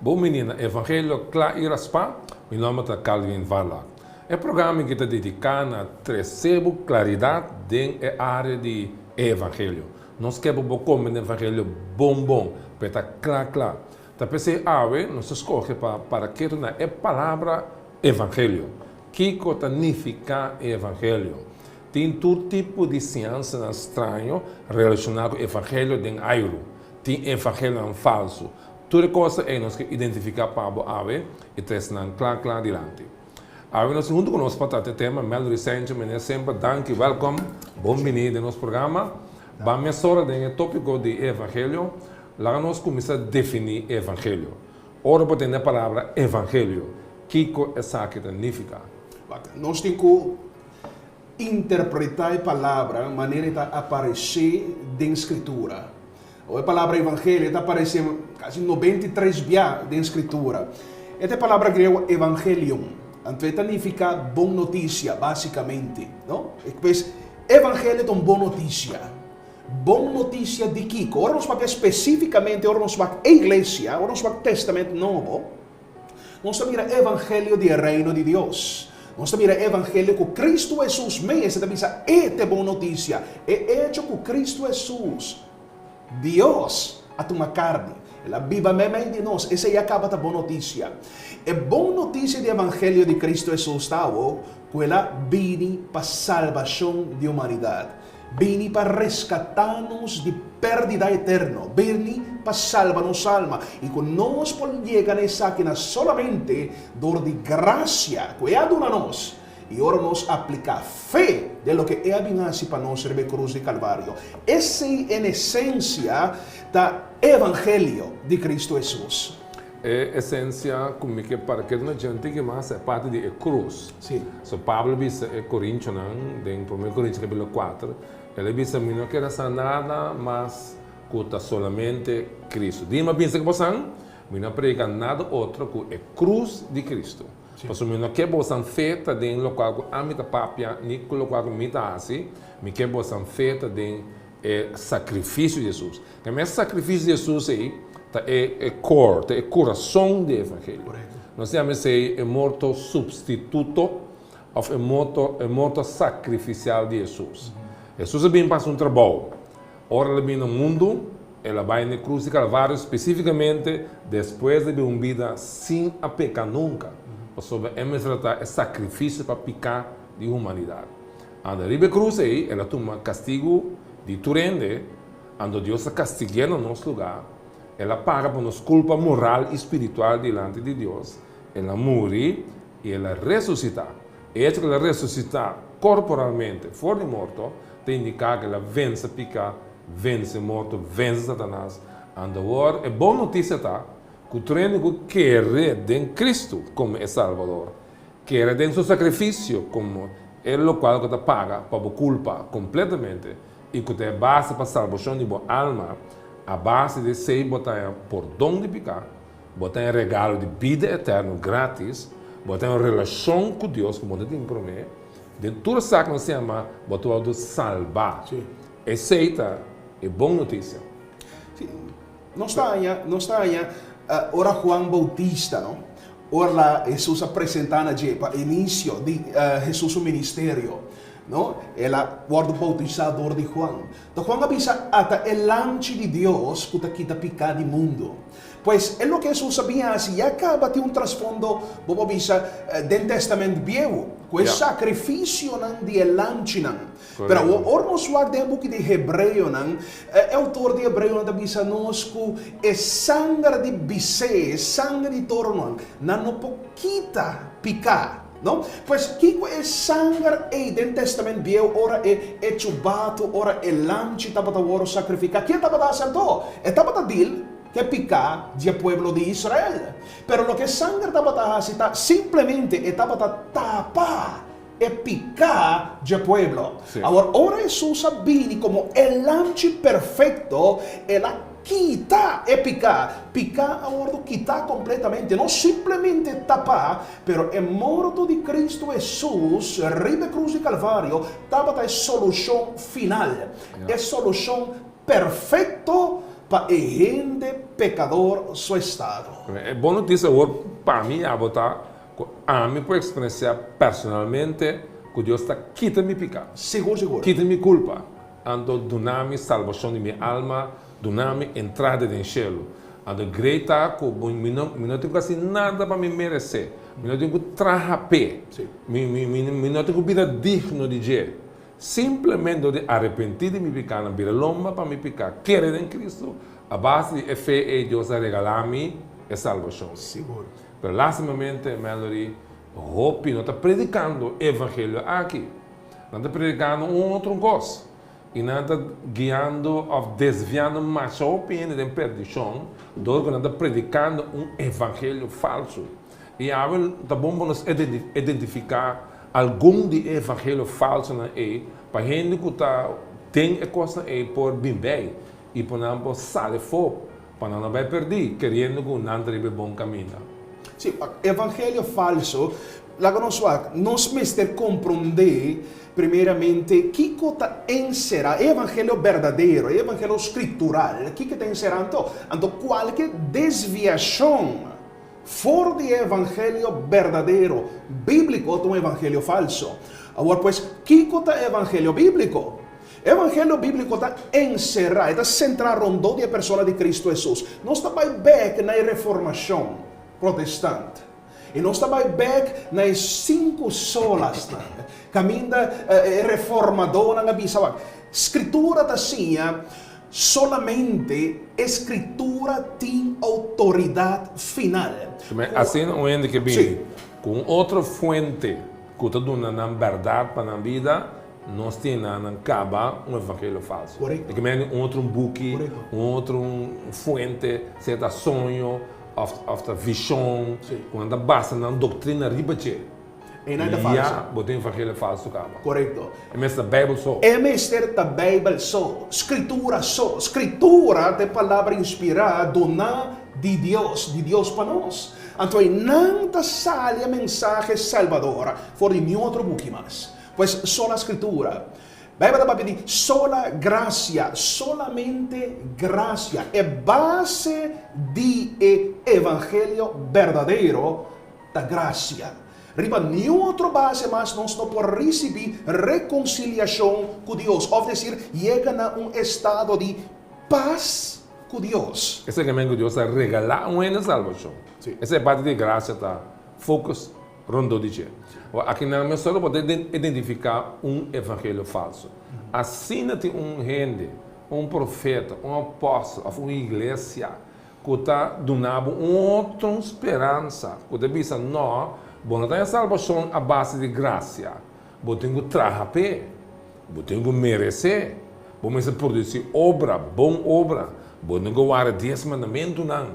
Bon bini na Evangelio Kla i Raspá, mi nòmber ta Calvin Varlack. E programa aki ta dediká na trese bo klaridat den e área di e Evangelio. Nos ke pa bo komprende Evangelio bon bon, pa e ta kla kla. Ta p'esei awe nos ta skohe pa para ketu na e palabra Evangelio. Kiko ta nifiká e Evangelio? Tin tur tipo di siñansanan straño relashoná ku Evangelio den airu. Tin evangelionan falsu. Tur e kosnan ei nos ke identifiká pa bo awe i trese nan kla kla dilanti. Awe nos tin huntu ku nos pa trata e tema Melody Sancho Meneer semper danki wèlkòm bon bini den nos programa. Ban mesora den e tópiko di e evangelio. Laga nos kuminsá definí e evangelio. Ora bo tende e palabra evangelio, kiko esaki ta nifiká? Wak, nos tin ku interpretá e palabra manera e ta aparesé den Skritura. Awo e palabra evangelio ta aparesé kasi 93 bia den Skritura. E ta e palabra griego evangelion. Anto e ta nifiká bon notisia, básikamente, no? Pues, evangelio ta un bon notisia. Bon notisia di kiko? Ora nos papia spesífikamente, ora nos wak e iglesia, ora nos wak Testament Nobo, nos ta mira evangelio di e Reino di Dios. Nos ta mira e evangelio ku Kristu Hesus mes e ta bisa e ta e bon notisia. E echo ku Kristu Hesus, Dios, a tuma karni, El a biba meimei di nos, esei a kaba ta bon notisia. E bon notisia di evangelio di Kristu Hesus ta awo ku El a bini pa salbashon di humanidat. Bini pa reskatá nos di pèrdida eterno, bini pa salba nos alma, i ku nos por yega na esakinan solamente dor di grasia ku E a duna nos, i ora nos apliká fe den loke E a bin hasi pa nos riba e krus di Kalvario. Esei en esensia ta evangelio di Kristu Hesus. E esensia ku mi ke para keda na djente ki mas e parti di e krus. Sí. So Pablo bisa e Korintionan den Promé Korintion kapitulo kuater, el a bisa mi no keda sa nada mas ku ta solamente Kristu. Dima bisa ku bosan, mi no a prediká nada otro ku e krus di Kristu. Sí. Pasobra mi no ke bosan fe ta den lokual ku ami ta papia ni ku lokual ku mi ta hasi, mi ke bosan fe ta den e sakrifisio di Hesus. E mes sakrifisio di Hesus ei ta e e core, ta e kurason di e evangelio. Nos yama esei e morto supstituto òf e morto e morto sakrifisial di Hesus. Hesus a bin pa hasi un trabou. Ora el a bin na mundu, el a bai na e krus di Kalvario spesifikamente despues di bin un bida sin a peka nunka, pasobra e mester a ta e sakrifisio pa piká di humanidat. Anda riba e krus ei, el a tuma kastigu di tur hende, anto Dios a kastig'é na nos lugá. El a paga pa nos kulpa moral i spiritual dilanti di Dios. El a muri i el a resusitá. E echo ku el a resusitá korporalmente for di morto ta indiká ku el a vense piká, vense morto, vense Satanas. Anto awor e bon notisia ta ku tur hende ku kere den Kristu komo e Salbador, Kere den su sakrifisio komo e lokual ku ta paga pa bo kulpa kompletamente i ku ta e base pa salbashon di bo alma, a base di esei bo ta haña pordon di piká, bo ta haña regalo di bida eterno grátis, bo ta haña un relashon ku Dios ku bo no tin promé. Den tur esaki nos yama bo ta wòrdu salbá. Esei ta e bon notisia. Nos ta haña, nos ta haña ora Juan Bautista, no? Ora la Hesus a presentá na dje pa inisio di Hesus su ministerio, no? El a wòrdu boutisá dor di Juan. Ta Juan a bisa, Ata e Lamchi di Dios ku ta kita piká di mundu. Pues, e loke Hesus a bin hasi ya kaba tin un trasfondo, bo por bisa, den Tèstamènt Bieu, ku e sakrifisionan di e lamchinan. Pero awor, ora nos wak den e buki di Hebreonan, e outor di Hebreonan ta bisa nos ku e sanger di bisé, e sanger di toronan, nan no por kita piká, no? Pues, kiko e sanger ei den Tèstamènt Bieu ora e e chubatu, ora e lamchi tabata wòrdu sakrifiká, ken tabata hasi anto? E tabata dil ku e piká di e pueblo di Israel. Pero loke e sanger tabata hasi ta simplemente e tabata tapa e piká dje pueblo. Awor, ora Hesus a bini komo e Lamchi perfekto, el a kita e piká. Piká a wòrdu kitá kompletamente, no simplemente tapá, pero e morto di Kristu Hesus riba e krus di Kalvario tabata e solushon final, e solushon perfekto. pa e hende pekador su estado. E bon notisia awor pa mi i abo ta ku ami por eksperensiá personalmente ku Dios ta kita mi piká. Sigur, sigur. Kita mi kulpa, anto duna mi salbashon di mi alma, duna mi entrada den shelu. Anto grei ta ku mi no mi no tin ku hasi nada pa mi meresé, mi no tin ku traha p'e, mi mi mi no tin ku bira digno di dje. Simplemente dor di arepentí di mi pikánan, bira lomba pa mi piká, kere den Kristu, a base di e fe ei Dios a regalá mi e salbashon. Sigur. Pero lastimamente, Melody, hopi no ta predikando e evangelio aki. Nan ta predikando un otro kos. I nan ta guiando òf desviando masha hopi hende den perdishon dor ku nan ta predikando un evangelio falsu. I awe ta bon pa nos identifiká algun di e evangelio falsonan ei pa hende ku ta den e kosnan ei por bin bei i pa nan por sali afó pa nan no bai pèrdí keriendo ku nan ta riba e bon kaminda. Sí, evangelio falso, laga nos wak, nos mester komprondé primeramente kiko ta enserá e evangelio berdadero, e evangelio skritural, kiko ta enserá anto? Anto kualke desviashon For di e evangelio berdadero bíbliko ta un evangelio falso. Awor pues, kiko ta e evangelio bíbliko? E evangelio bíbliko ta enserá, e ta sentrá rondó di e persona di Kristu Hesus. Nos ta bai bèk na e Reformashon Protestant i nos ta bai bèk na e sinku solasnan kaminda e reformadónan a bisa, Wak, Skritura ta siña Solamente e Scritura tin autoridad final. Asina un hende ke bini ku un otro fuente ku ta duna nan bèrdat pa nan bida, nos tin na nan kaba un evangelio falso. E ke mende un otro buki, un otro fuente, sea ta soño òf ta vishon, ku nan ta basa nan doktrina riba dje. Einan ta falso. Ya bo tin evangelio falso kaba. Korekto. E mester ta Bijbel so. E mester ta Bijbel so. Skritura so. Skritura ta e palabra inspirá doná di Dios, di Dios pa nos. Anto einan ta sali e mensahe salbador for di niun otro buki mas. Pues sola Skritura. Bijbel ta papia di sola gracia, solamente gracia. E base di e evangelio berdadero Ta grasia. Riba niun otro base mas nos no por risibí rekonsiliashon ku Dios, òf desir, yega na un estado di pas ku Dios. Esei ke men ku Dios a regalá un hende salbashon. Esei e parti di grasia ta focus rondó di dje. Awor, aki nan mes solo por ta identifiká un evangelio falso. Asina tin un hende, un profeta, un apòstel òf un iglesia ku ta duna bo un otro speransa, ku ta bisa, No, bo no ta haña salbashon a base di grasia. Bo tin ku traha p'e. Bo tin ku meresé. Bo mester produsí obra, bon obra. Bo tin ku warda Dies Mandamentunan.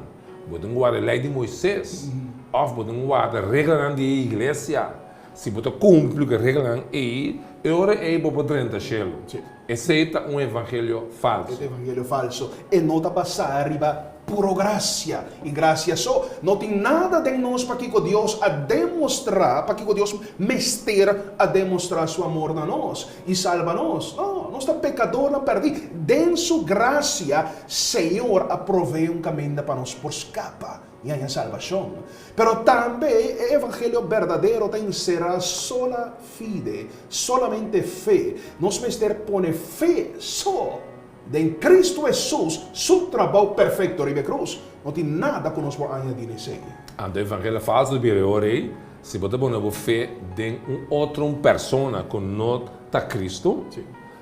Bo tin ku warda e Lei di Moises. Òf bo tin ku warda reglanan di e iglesia. Si bo ta kumpli ku e reglanan ei, e ora ei bo por drenta shelu. Esei ta un evangelio falso. E ta evangelio falso. E no ta basá riba puro grasia i grasia so. No tin nada den nos pakiko Dios a demostrá, pakiko Dios mester a demostrá su amor na nos i salba nos. No, nos ta pekadornan pèrdí. Den su grasia, Señor a proveé un kaminda pa nos por skapa. I haña salbashon. Pero tambe e evangelio berdadero ta enserá sola fide, solamente fe. Nos mester pone fe so den Cristo Hesus, su trabou perfecto riba e cruz. No tin nada cu nos por añadi na esey. Anto evangelio falso ta bira e ora ei, si bo ta pone bo fe den un otro un persona cu no ta Cristo,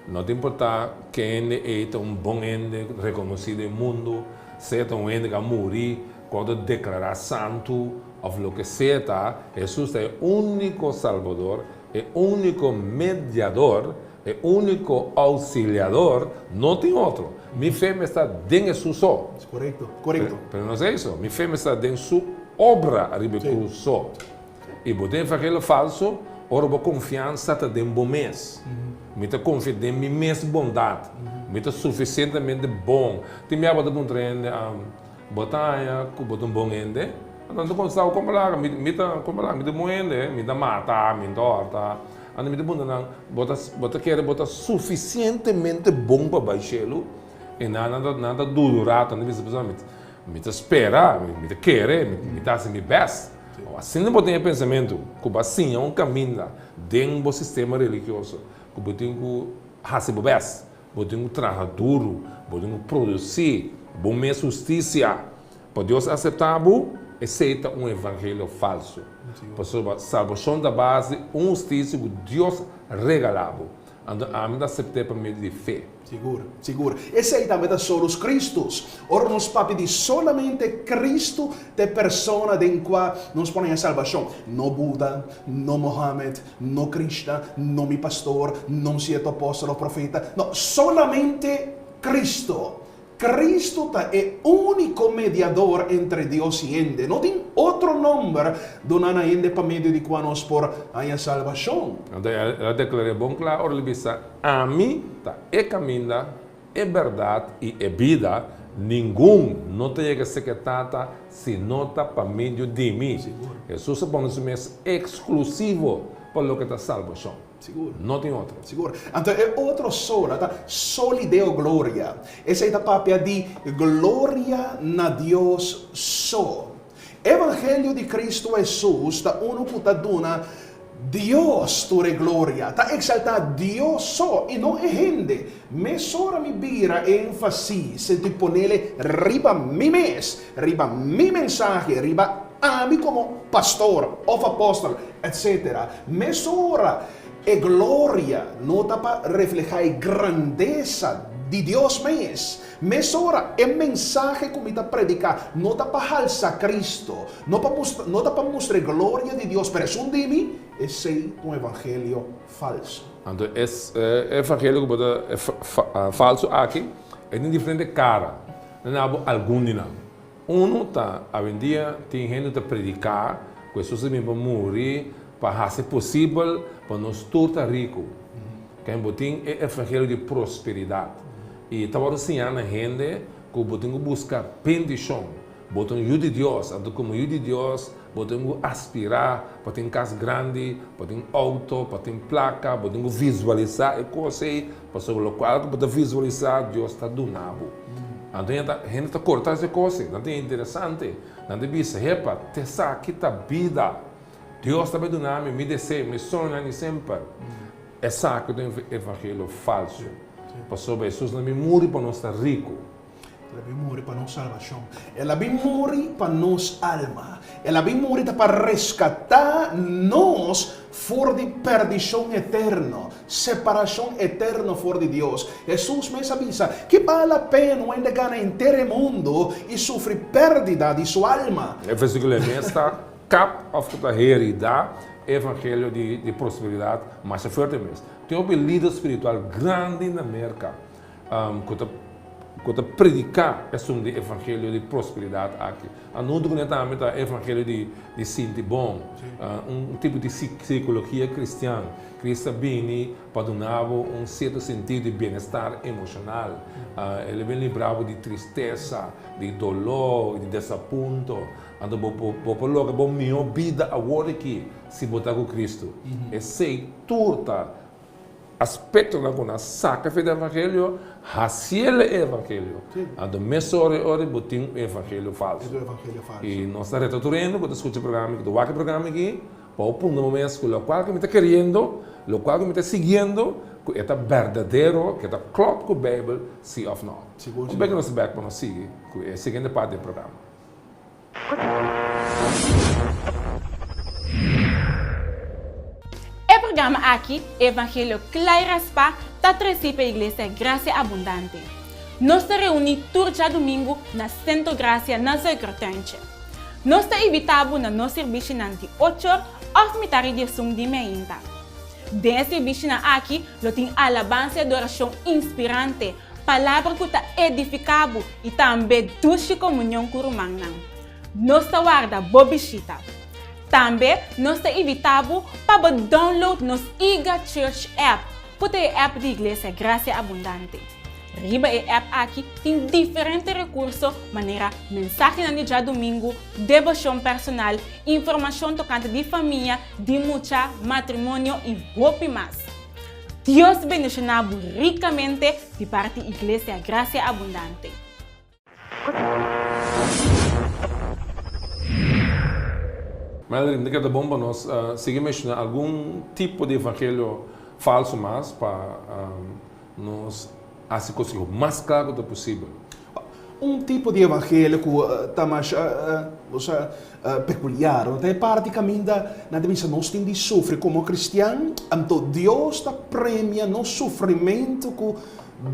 no ta importa kende ei ta un bon hende reconoci den mundo, Sea ta un hende ku a muri, ku a wòrdu deklará santu òf loke sea ta, Hesus ta e úniko Salbador, e úniko Mediador, e úniko Ousiliador, no tin otro. Mi fe mester ta den Hesus so. Korekto, korekto. Pero no ta eso. Mi fe mester ta den Su obra riba e krus so. I bo den evangelio falso ora bo konfiansa ta den bo mes. Mi ta konfia den mi mes bondat. Mi ta sufisientemente bon. Tin bia bo ta puntra hende, Bo ta haña ku bo ta un bon hende? Anto nan ta kontestá bo, Komo laga? Mi ta, komo laga? Mi ta un bon hende. Mi ta mata, mi ta hòrta. Anto mi ta puntra nan, Bo ta, bo ta kere bo ta sufisientemente bon pa bai shelu? I nan nan ta nan ta duda un rato, nan ta bisa pasobra mi mi ta spera, mi ta kere, mi ta hasi mi best. Asina bo tin e pensamentu ku bo a siña un kaminda den bo sistema religioso ku bo tin ku hasi bo best, bo tin ku traha duru, bo tin ku produsí bo mes hustisia pa Dios aseptá bo, esei ta un evangelio falsu. Pasobra salbashon ta base di un hustisia ku Dios regalá bo. Anto ami ta asept'é pa medio di fe. Sigur, sigur. Esei tambe ta solus Christus. Ora nos papia di solamente Cristo ta e persona den kua nos por haña salbashon. No Buda, no Mohammed, no Krishna, no mi pastor, no un sierto apòstel òf profeta. No, solamente Cristo. Cristo ta e úniko mediador entre Dios i hende. No tin otro nòmber duná na hende pa medio di kua nos por haña salbashon. Anto el a deklar'é bon kla ora el bisa, Ami ta e kaminda, e bèrdat i e bida, ningun no ta yega serka e Tata si no ta pa medio di mi. Hesus a pone su mes eksklusivo pa loke ta salbashon. Sigur. No tin otro. Sigur. Anto e otro sola ta soli Deo gloria. Esei ta papia di gloria na Dios so. Evangelio di Cristo Hesus ta unu ku ta duna Dios tur e gloria, ta exalta Dios so i no e hende. Mesora mi bira e enfasis di ponele riba mi mes, riba mi mensahe, riba ami komo pastor òf apòstel, etc. Mesora e gloria no ta pa reflehá e grandesa di Dios mes. Mesora e mensahe ku mi ta prediká no ta pa halsa Cristo, no pa mustra, no ta pa mustra e gloria di Dios, pero esun di mi, esei ta un evangelio falsu. Anto e evangelio ku bo ta falsu aki, e tin diferente kara. Nan a bo algun di nan. Unu ta, awendia tin hende ta prediká ku Hesus a bin pa muri pa hasi posibel pa nos tur ta riku. Ken bo tin e evangelio di prosperidat. I ta wòrdu siñá na hende ku bo tin ku buska bendishon. Bo ta un yu di Dios, anto komo yu di Dios bo tin ku aspirá pa tin kas grandi, pa tin outo, pa tin plaka, bo tin ku visualisá e kos ei, pasobra lokual ku bo ta visualisá Dios ta duna bo. Anto hende ta korta es kos ei, nan ta interesante, nan ta bisa, Hepa, t'esaki ta bida, Dios ta bai duna mi mi deseo, mi soñonan di semper. Esaki ta un evangelio falsu, pasobra Hesus no bin muri pa nos ta riku. El a bin muri pa nos salbashon. El a bin muri pa nos alma. El a bin muri ta pa reskatá nos for di pèrdishon eterno, separashon eterno for di Dios. Hesus mes a bisa, Ki bal la pena un hende gana henter e mundu i sufri pèrdida di su alma? E versíkulo ei mes ta kap òf ku ta heridá e evangelio di prosperidat masha fuerte mes. Tin hopi lider spiritual grandi na Merka ku ta ku ta prediká esun di evangelio di prosperidat aki. Anuntu ku tambe ta evangelio di di sinti bon, un tipo di sikologia kristian. Kristu a bini pa duna bo un sierto sentido di bienestar emoshonal. El a bini libra bo di tristesa, di doló, di desapunto. Anto bo bo por logra bo mihó bida awor aki si bo ta ku Kristu. Esei tur ta Aspektonan ku nan saka for di evangelio, hasiel e evangelio. Anto mesora e ora bo tin un evangelio falso. I nos ta reta tur hende ku ta skucha e programa aki, ku ta wak e programa aki, pa bo puntra bo mes ku lokual ku mi ta keriendo, lokual ku mi ta siguiendo, ku e ta berdadero, ku e ta klòp ku Beibel, si òf nò. Un bek nos ta bèk pa nos sigui ku e siguiente parti di e programa. E programa aki, Evangelio Kla i Raspá, ta tresí pa Iglesia Gracia Abundante. Nos ta reuní tur djadumingu na Sentro Gracia na Zuikertuintje. Nos ta invitá bo na nos sirbishinan di ochor òf mitari diesun di meinta. Den e sirbishinan aki lo tin alabansa i adorashon inspirante, Palabra ku ta edifiká bo i tambe dushi komunion ku rumannan. Nos ta warda bo bishita. Tambe nos ta invitá bo pa bo download nos iga Church app, ku ta e app di Iglesia Grasia Abundante. Riba e app aki tin diferente rekurso manera mensahenan di djadumingu, deboshon personal, informashon tokante di famia, di mucha, matrimonio i hopi mas. Dios bendishoná bo rikamente di parti Iglesia Grasia Abundante. Madeline, ta keda bon pa nos sigui menshoná algun tipo di evangelio falso mas pa nos hasi kos lo mas kla ku ta posibel. Un tipo di evangelio ku ta masha pekuliar no ta e parti kaminda nan ta bisa nos tin di sufri komo kristian, anto Dios ta premia nos sufrimentu ku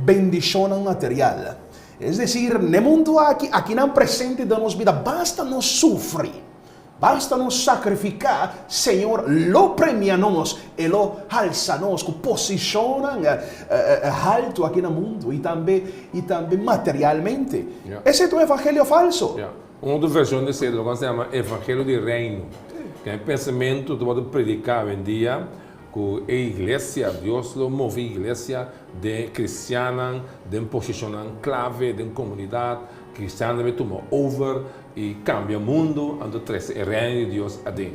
bendishonnan material. Es desir, n'e mundu aki, akinan presente den nos bida, basta nos sufri, Basta nos sakrifiká, Señor lo premia nos, E lo halsa nos ku posishonnan haltu aki na mundu i tambe i tambe materialmente. Esei ta un evangelio falso. Ya. Un otro vershon di esei ta loke nan sa yama evangelio di reino. Ku e pensamentu ta wòrdu prediká awendia ku e iglesia, Dios lo move iglesia den kristiannan den posishonnan klave den komunidat, kristiannan ta tuma over I kambia mundu, anto trese e Reino di Dios aden.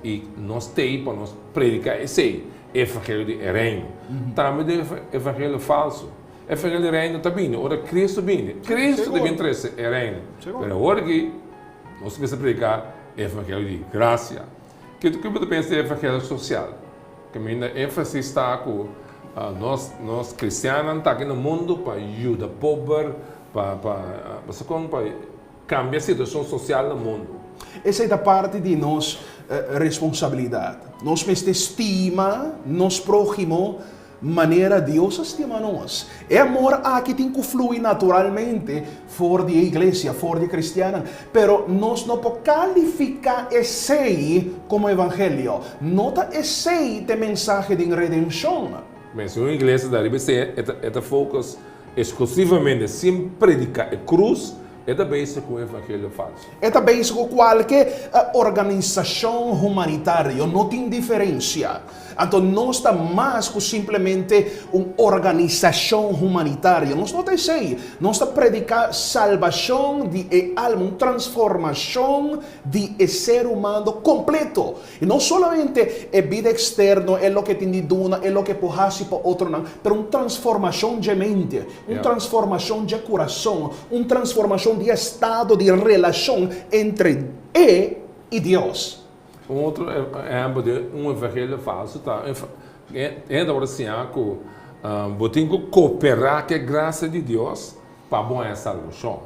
I nos t'ei pa nos prediká esei, e evangelio di e Reino. Tambe den evangelio falso. Evangelio di Reino ta bini ora Cristo bini. Cristo ta bin trese e Reino. Pero awor aki nos mester prediká e evangelio di grasia. Kiko bo ta pensa di e evangelio sosial? Kaminda énfasis ta ku nos nos kristiannan ta aki na mundu pa yuda pober, pa pa pa kon pa Kambia situashon sosial na mundu. Esei ta parti di nos responsabilidat. Nos mester stima nos próhimo manera Dios a stima nos. E amor aki tin ku flui naturalmente for di e iglesia, for di e kristiannan. Pero nos no por kalifiká esei komo evangelio. No ta esei ta e mensahe di redenshon. Mes un iglesia ta riba esei e ta focus Eksklusivamente sin prediká e krus, e ta bezig ku un evangelio falsu. E ta bezig ku kualke organisashon humanitario, no tin diferensia. Anto nos ta mas ku simplemente un organisashon humanitario. Nos no ta esei. Nos ta prediká salbashon di e alma, un transformashon di e ser humano kompleto. I no solamente e bida eksterno, e loke tin di duna, e loke por hasi pa otronan, pero un transformashon dje mente, un transformashon dje kurason, un transformashon di estado di relashon entre e i Dios. Un otro ehèmpel di un evangelio falsu ta, hende ta wòrdu siñá ku bo tin ku koperá ku e grasia di Dios pa bo haña salbashon.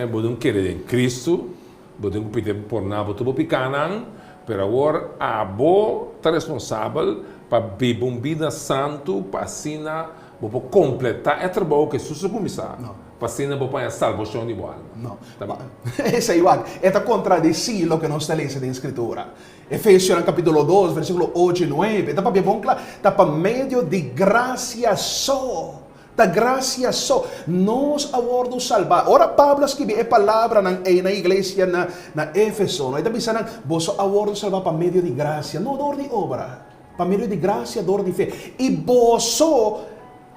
Bo tin ku kere den Kristu, Bo tin ku pidi porná bo tur bo pikánan, pero awor abo ta responsabel pa biba un bida santu pa asina bo por kompletá e trabou ku Hesus a kuminsá, pa asina bo por haña salbashon di bo alma. No. Esei wak, e ta kontradesí loke nos ta lesa den Skritura. Efesionan kapítulo dos, versíkulo ocho i nuebe, ta papia bon kla, Ta pa medio di grasia so Ta gracia so nos a wordo salba. Ora Pablo a skibi e palabranan ei na iglesia na na Efeso, no, e ta bisa nan, Boso a wordo salba pa medio di gracia, no dor di obra, pa medio di gracia dor di fe. I boso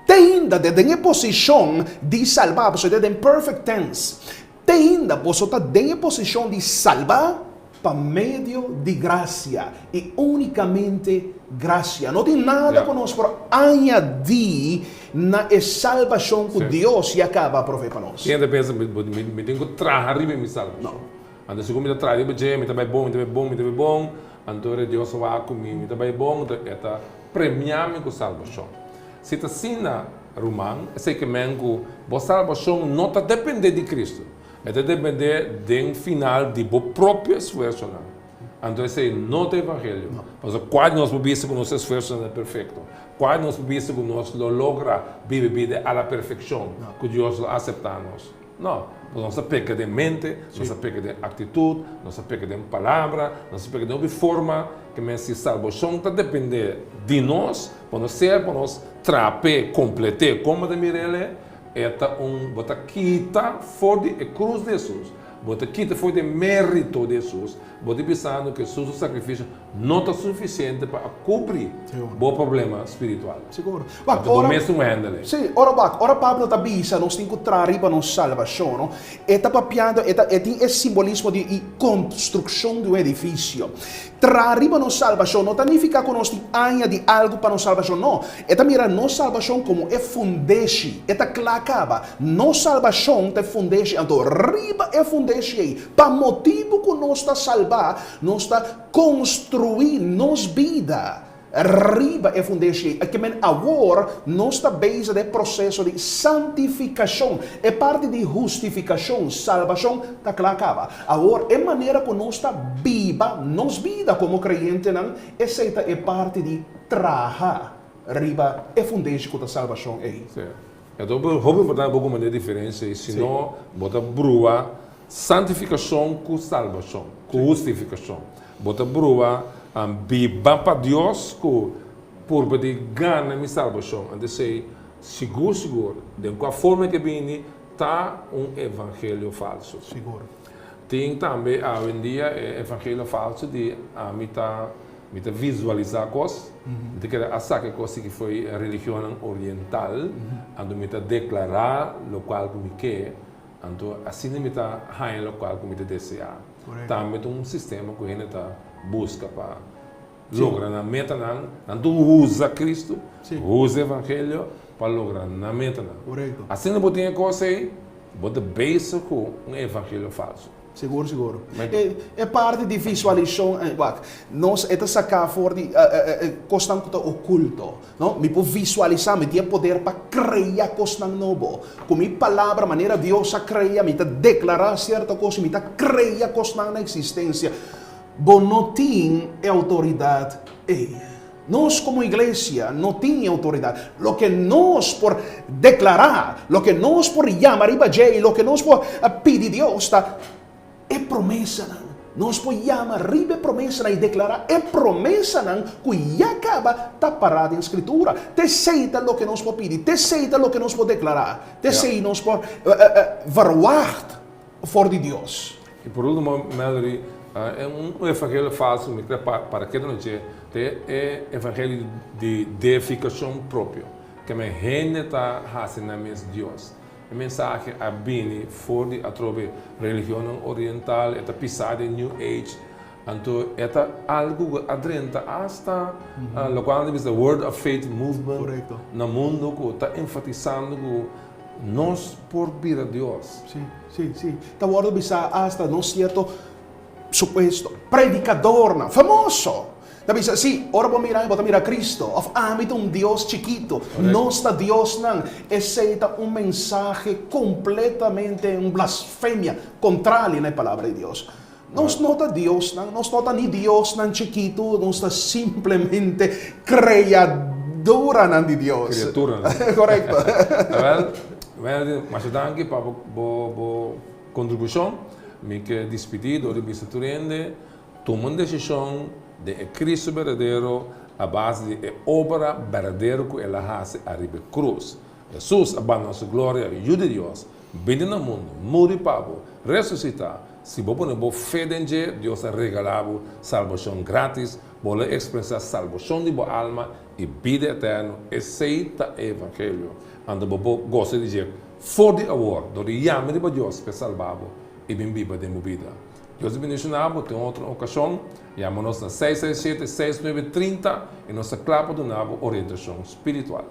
te ainda ta den e posicion di salba, pasobra e ta den perfect tense, te ainda boso ta den e posicion di salba Pa medio di grasia, i únikamente grasia. No tin nada ku nos por añadí na e salbashon ku Dios ya kaba a provee pa nos. Tin hende ta pensa, Mi tin ku traha riba mi salbashon. Anto segun mi ta traha riba dje, mi ta bai bon, mi ta bai bon, mi ta bai bon, anto ora Dios a wak ku mi, mi ta bai bon, anto e ta premiá mi ku salbashon. Si ta asina, ruman, esei ke men ku bo salbashon no ta dependé di Kristu. E ta dependé den final di bo propio esfuersonan. Anto esei no ta evangelio. Pasobra kua di nos por bisa ku nos esfuersonan ta perfekto? Kua di nos por bisa ku nos lo logra biba bida a la perfekshon, ku Dios lo aseptá nos? No. Pasobra nos ta peka den mente, nos ta peka den aktitut, nos ta peka den palabra, nos ta peka den hopi forma ke men si salbashon ta dependé di nos, pa nos ser, pa nos trap'é, komplet'é, komo ta mir'el e? E ta un bo ta kita for di e krus di Hesus. Bo ta kita for di e mérito di Hesus, bo ta bisando ku Hesus su sakrifisio no ta sufisiente pa a kubri bo problema spiritual. Sigur. Anto bo mes un hèndel. Sí, ora wak, ora Pablo ta bisa nos tin ku traha riba nos salbashon, no, e ta papiando, e ta, e tin e simbolismo di e konstrukshon di un edifisio. Traha riba nos salbashon no ta nifiká ku nos tin aña di algu pa nos salbashon, no. E ta mira nos salbashon komo e fundeshi. E ta kla kaba. Nos salbashon ta e fundeshi, anto riba e fundeshi ei, pa motibu ku nos ta salbá, nos ta konstruí nos bida riba e fundeshi ei. Ke men awor nos ta bezig den e proseso di santifikashon. E parti di hustifikashon, salbashon, ta kla kaba. Awor e manera ku nos ta biba nos bida komo kreyentenan, esei ta e parti di traha riba e fundeshi ku ta salbashon ei. Sí. E ta hopi importante bo comprende e diferencia ei, si no bo ta brua santificacion cu salbacion, cu hustificacion. Bo ta brua biba pa Dios cu purba di gana mi salbacion. Anto esei sigur sigur den cua forma ke bini ta un evangelio falso. Sigur. Tin tambe awendia e evangelio falso di ami ta Mi ta visualisá kos, mi ta kere a saka e kos aki fo'i religionnan oriental, anto mi ta deklará lokual ku mi ke, anto asina mi ta haña lokual ku mi ta deseá. Tambe ta un sistema ku hende ta buska pa logra nan metanan, nan ta usa Kristu, usa evangelio pa logra nan metanan. Asina bo tin e kos ei, bo ta bezig ku un evangelio falsu. Sigur, sigur. E, e parti di visualisashon, eh, wak, nos e ta saká for di kosnan ku ta okulto, no? Mi por visualisá, mi tin e poder pa krea kosnan nobo. Ku mi palabra, manera Dios a krea, mi ta deklará sierto kos i mi ta krea kosnan na eksistensia. Bo no tin e outoridat ei. Nos komo iglesia no tin e outoridat. Loke nos por deklará, loke nos por yama riba dje i loke nos por pidi Dios ta e promesanan. Nos por yama riba e promesanan i deklará e promesanan ku ya kaba ta pará den Skritura. T'esei ta loke nos por pidi, t'esei ta loke nos por deklará, t'esei nos por verwagt for di Dios. I por ultimo, Mallory, e un evangelio falso mi kre pa para keda na dje ta e evangelio di deifikashon propio, keme hende ta hasi nan mes Dios. E mensahe a bini for di atrobe religionnan oriental, e ta pisá den New Age, anto e ta algu ku a drenta asta lokual nan ta bisa Word of Faith Movement na mundu ku ta enfatisando ku nos por bira Dios. Sí, sí, sí. Ta wòrdu bisá asta nos sierto supuesto predikadornan famoso ta bisa, sí, ora bo mira mi bo ta mira Cristo, òf ami ta un dios chikitu, nos ta diosnan. Esei ta un mensahe kompletamente un blasfemia, kontrali na e Palabra di Dios. Nos no ta diosnan, nos no ta ni diosnan chikitu, nos ta simplemente kreaduranan di Dios. Kriaturanan. Korekto. Awèl, Wendy, masha danki pa bo bo kontribushon. Mi ke dispidí dor di bisa tur hende, tuma un desishon den e Cristo berdadero a base di e obra berdadero ku El a hasi ariba e krus. Hesus a bandona su gloria, Yu di Dios, bini na mundu, muri pa bo, resusitá. Si bo pone bo fe den dje, Dios a regalá bo salbashon grátis. Bo lo eksperensiá salbashon di bo alma i bida eterno. Esei ta e evangelio. Anto bo por gosa di dje for di awor dor di yama riba Dios p'e salba bo i bin biba den bo bida. Dios bendishoná bo. Tin otro okashon, yama nos na seis seis shete, seis nuebe trinta i nos ta kla pa duna bo orientashon spiritual.